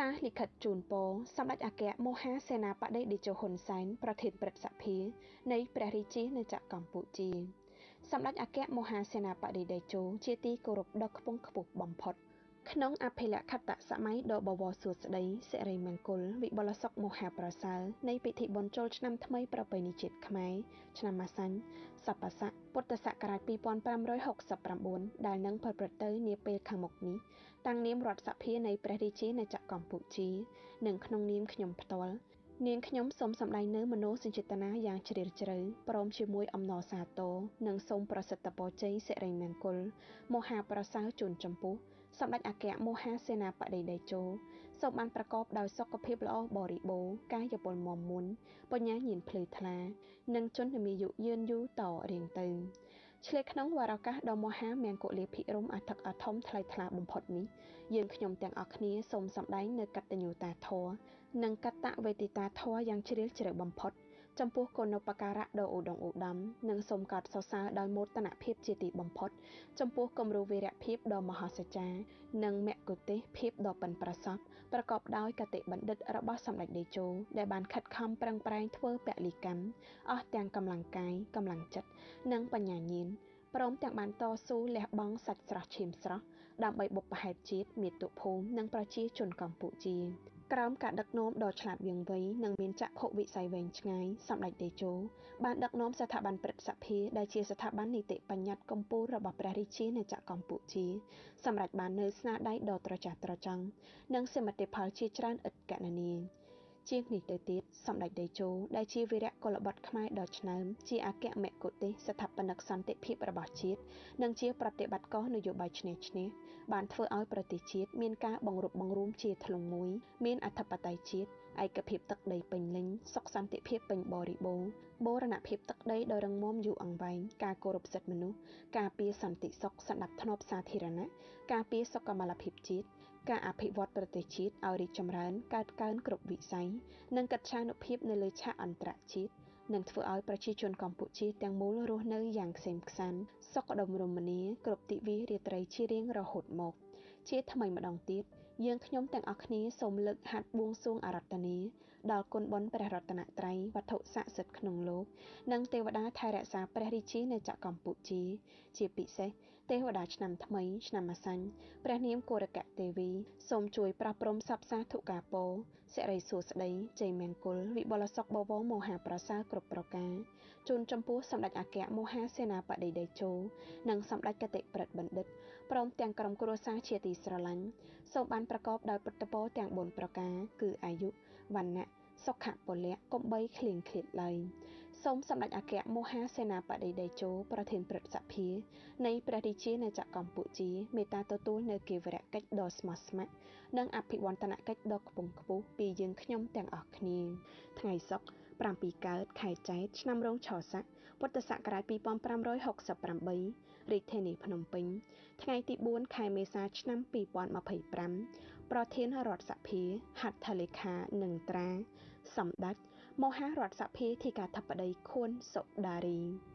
សារលិខិតជូនពរសម្ដេចអគ្គមហាសេនាបតីតេជោហ៊ុនសែនប្រធានព្រឹទ្ធសភានៃព្រះរាជាណាចក្រកម្ពុជាសម្ដេចអគ្គមហាសេនាបតីតេជោជាទីគោរពដ៏ខ្ពង់ខ្ពស់បំផុតក្នុងអភិលក្ខតសម័យដ៏បវរសួស្តីសិរីមង្គលវិបុលសុខមហាប្រសើរនៃពិធីបុណ្យចូលឆ្នាំថ្មីប្រពៃណីជាតិខ្មែរឆ្នាំម៉ាសាញ់សពស័កពុទ្ធសករាជ2569ដែលនឹងប្រព្រឹត្តទៅនាពេលខាងមុខនេះតាំងនាមរដ្ឋសភានៃព្រះរាជាណាចក្រកម្ពុជានិងក្នុងនាមខ្ញុំផ្ទាល់នាងខ្ញុំសូមសម្ដែងនៅមនោសញ្ចេតនាយ៉ាងជ្រាលជ្រៅព្រមជាមួយអំណរសាទរនិងសូមប្រសិទ្ធពរជ័យសិរីមង្គលមហាប្រសើរជូនចំពោះសម្ដេចអគ្គមហាសេនាបតីតេជោសូមបានប្រកបដោយសុខភាពល្អបរិបូរណ៍កាយពលមាំមួនបញ្ញាញាណភ្លឺថ្លានិងជនមានអាយុយឺនយូរតរៀងទៅឆ្លៀតក្នុងវរឱកាសដ៏មហាមង្គលាភិរម្យអធិកអធមថ្លៃថ្លាបំផុតនេះយើងខ្ញុំទាំងអស់គ្នាសូមសម្ដែងនៅកតញ្ញូតាធម៌និងកតវេទិតាធម៌យ៉ាងជ្រាលជ្រៅបំផុតចំពោះគុណូបការៈដ៏ឧត្តមឧត្តមនិងសូមកោតសរសើរដោយមោទនភាពជាទីបំផុតចំពោះគំរូវីរភាពដ៏មហស្ចារ្យនិងមគ្គុទេសភាពដ៏ប៉ិនប្រសប់ប្រកបដោយកតិបណ្ឌិតរបស់សម្ដេចតេជោដែលបានខិតខំប្រឹងប្រែងធ្វើពលីកម្មអស់ទាំងកម្លាំងកាយកម្លាំងចិត្តនិងបញ្ញាញាណព្រមទាំងបានតស៊ូលះបង់សាច់ស្រស់ឈាមស្រស់ដើម្បីបុព្វហេតុជាតិមាតុភូមិនិងប្រជាជនកម្ពុជាក្រោមការដឹកនាំដ៏ឆ្លាតវាងវៃនិងមានចក្ខុវិស័យវែងឆ្ងាយសម្ដេចតេជោបានដឹកនាំស្ថាប័នព្រឹទ្ធសភាដែលជាស្ថាប័ននីតិបញ្ញត្តិកម្ពុជារបស់ព្រះរាជាណាចក្រកម្ពុជាសម្រេចបាននូវស្នាដៃដ៏ត្រចះត្រចង់និងសមិទ្ធផលជាច្រើនឥតគណនាជាងនេះទៅទៀតសម្ដេចតេជោដែលជាវីរៈកុលបុត្រខ្មែរដ៏ឆ្នើមជាអគ្គមគ្គុទេសស្ថាបនិកសន្តិភាពរបស់ជាតិនិងជាប្រតិបត្តិការនយោបាយឈ្នះឈ្នះបានធ្វើឲ្យប្រទេសជាតិមានការបង្រួបបង្រួមជាធ្លុងមួយមានអធិបតេយ្យជាតិឯកភាពទឹកដីពេញលេញសុខសន្តិភាពពេញបរិបូរណ៍បូរណភាពទឹកដីដ៏រឹងមាំយូរអង្វែងការគោរពសិទ្ធិមនុស្សការពារសន្តិសុខសណ្ដាប់ធ្នាប់សាធារណៈការពារសុខុមាលភាពជាតិការអភិវឌ្ឍប្រទេសជាតិឲ្យរីកចម្រើនកើតកើនគ្រប់វិស័យនិងកិត្យានុភាពនៅលើឆាកអន្តរជាតិនិងធ្វើឲ្យប្រជាជនកម្ពុជាទាំងមូលរស់នៅយ៉ាងក្សេមក្សាន្តសុខដុមរមនាគ្រប់ទិវារាត្រីជារៀងរហូតមកជាថ្មីម្ដងទៀតយើងខ្ញុំទាំងអស់គ្នាសូមលើកហាត់បួងសួងអារាធនាដល់គុណបុណ្យព្រះរតនត្រ័យវត្ថុស័ក្តិសិទ្ធិក្នុងលោកនិងទេវតាថែរក្សាព្រះរាជាណាចក្រកម្ពុជាជាពិសេសទេវតាឆ្នាំថ្មីឆ្នាំម៉ាសាញ់ព្រះនាមគរកទេវីសូមជួយប្រោះព្រំសព្វសាធុការពរសិរីសួស្តីជ័យមង្គលវិបុលសុខបវរមហាប្រសើរគ្រប់ប្រការជូនចំពោះសម្ដេចអគ្គមហាសេនាបតីតេជោនិងសម្ដេចគតិប្រិទ្ធបណ្ឌិតព្រមទាំងក្រុមគ្រួសារជាទីស្រឡាញ់សូមបានប្រកបដោយពុទ្ធពរទាំង4ប្រការគឺអាយុវណ្ណៈសុខៈពលៈកុំបីឃ្លៀងឃ្លាតឡើយសូមសម្ដេចអគ្គមហាសេនាបតីតេជោប្រធានព្រឹទ្ធសភានៃព្រះរាជាណាចក្រកម្ពុជាមេត្តាទទួលនៅគាវរកិច្ចដ៏ស្មោះស្ម័គ្រនិងអភិវឌ្ឍនកិច្ចដ៏ខ្ពង់ខ្ពស់ពីយើងខ្ញុំទាំងអស់គ្នាថ្ងៃសុក្រ7កើតខែចែកឆ្នាំរោងឆស័កពុទ្ធសករាជ2568រាជធានីភ្នំពេញថ្ងៃទី4ខែមេសាឆ្នាំ2025ប្រធានរដ្ឋសភាហត្ថលេខានិងត្រាសម្ដេចមហារដ្ឋសភាធិការធិបតីខួនសុដារី។